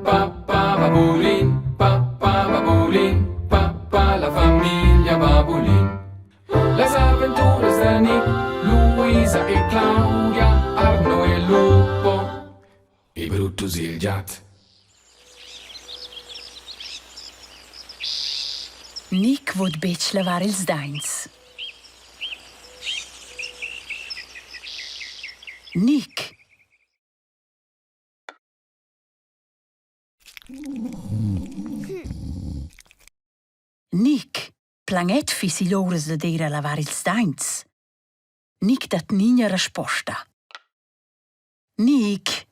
pa pa babulin, pa pa babulin, pa pa la famiglia babulin. Las aventuras da Nick, Luisa e Claudia, Arno e Lupo e Brutus il giat. Nick vot betg lavar ils daints. Nick Nick, planet fissi l'uras dad ir a lavar ils daints. Nick dat nigna resposta. Nick,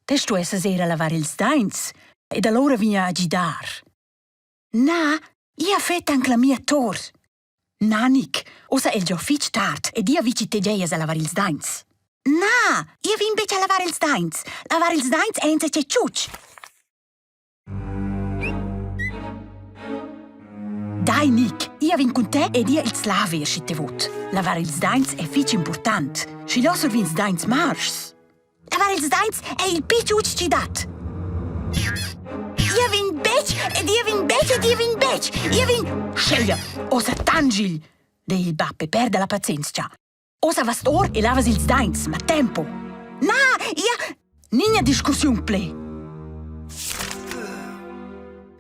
te stuessas ir a lavar ils daints ed allura vegna a gidar. Na, ia fet anc la mia tor. Na, Nick, ussa è il giò fitg tard ed ia vi chi te geias a lavar ils daints. Na, ia vegn betg a lavar ils daints. Lavar ils daints è insatge tschutg. Dai, Nick, ia vegn cun te ed ia ils laver, schi te vot. Lavar ils daints è fitg important. Schi lo survins daints marschs. Lavar ils daints è il pi tschutg chi dat. Ia vegn betg ed ia vegn betg ed ia vegn betg. Ia vegn... Scheia, ossa tangil, dei il bap e perda la pazienzia. Ossa vast or e lavas ils daints, ma tempo. Na, ia... Nigna discussiun ple.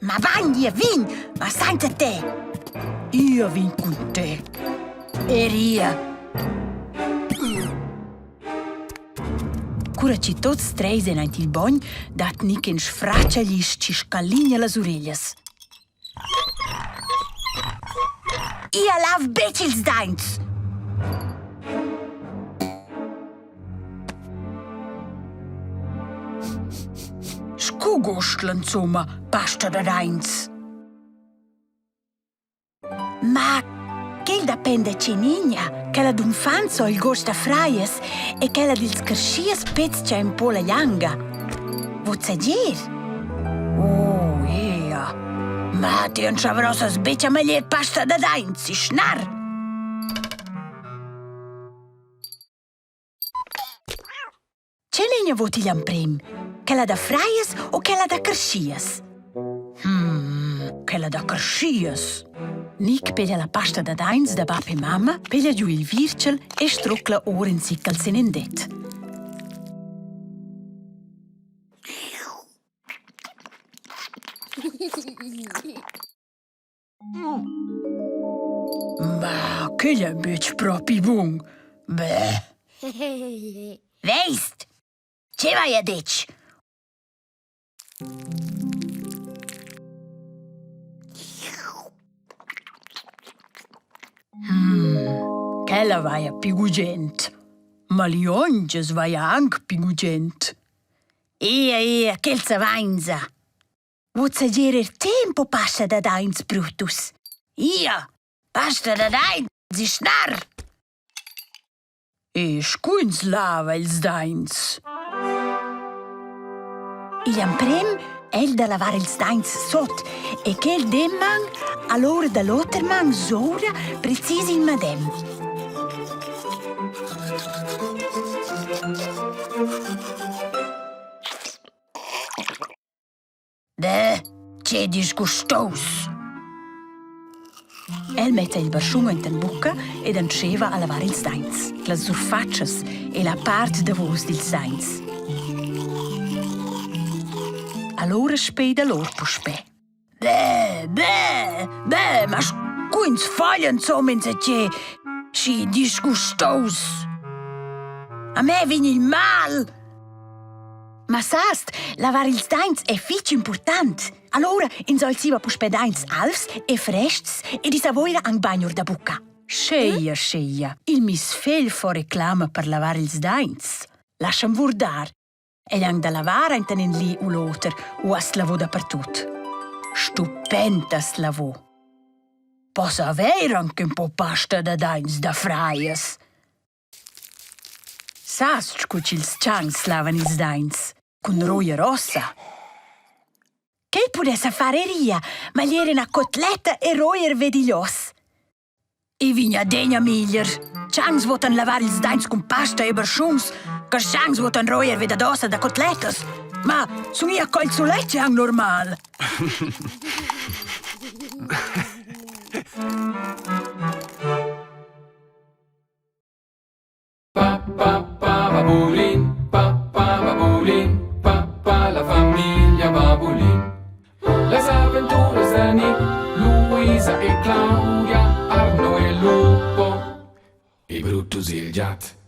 Ma bagn, ia vegn, ma sainza te. Ia vegn cun te. Er ia. Cura chi tuots treis en aint il bogn, dat Nic ün sfrac agl isch chi scaligna las ureglias. Ia lav betg ils daints! Scu gust'la insomma, pasta da daints? Ma quel dapenda tgenigna, quella d'unfants ho il gost da frajas e quella dils creschias pezcha ün po la glianga. Vot sagir? Oh, ea. Ma ti entschavrosas betg a maglier pasta da daints, isch nar! Tge legna vot igl amprem? Quella da fraias o quella da creschias? Hmm, quella da creschias. Nic peglia la pasta da daints da bap e mamma, peglia giu il viertgel e strucla or in zic al sen in det. Ma quel è betg propi bun. Beh. Veist? Che vaia detg? Hmm, quella vaia pi gugent. Ma liongias vaia anc pi gugent. Ia, ia, quel savainsa. Vot sagir er tempo passa da daints Brutus. Ia, basta da daints e schnar. E scuins lava ils daints. Igl amprem el da lavar ils daints sot e quel demman allora da l'oter man soura precis il madem. Beh, tge disgustus! El metta il barschun enten bucca ed entscheiva a lavar ils daints, las surfatschas e la part davos dils daints. Allora speida lur puspè. Beh, beh, beh, ma scu ins faglia insomma insatgé schi disgustus? A me vegn il mal! Ma sast, lavar ils daints è fitg impurtant. Allora ins ho il siva puspè daints alvs e frestgs ed i savoira anc bagn or da bucca. Scheia, scheia, il mis fegl fo reclama per lavar ils daints. Lascha'm vurdar. El anc da lavar ainten in li u l'oter u as lavò dapertut. Stupend as lavò. Possa avair anc ün po pasta da daints da fraias. Sast scu ch'ils tschancs lavan ils daints? Cun roia rossa. Quel pudessa far er ia, maglier ina cotletta e roier ved igl oss. I vigna adegna meglier. Tschancs votan lavar ils daints cun pasta e barschuns, che tschancs votan roier ved ad ossa da cotlettas. Ma sun ia col sulet anc normal? Pa pa pa babulin, pa pa babulin, pa pa la famiglia babulin. Las aventuras da Nick, Luisa e Claudia, Arno e Lupo e Brutus il giat.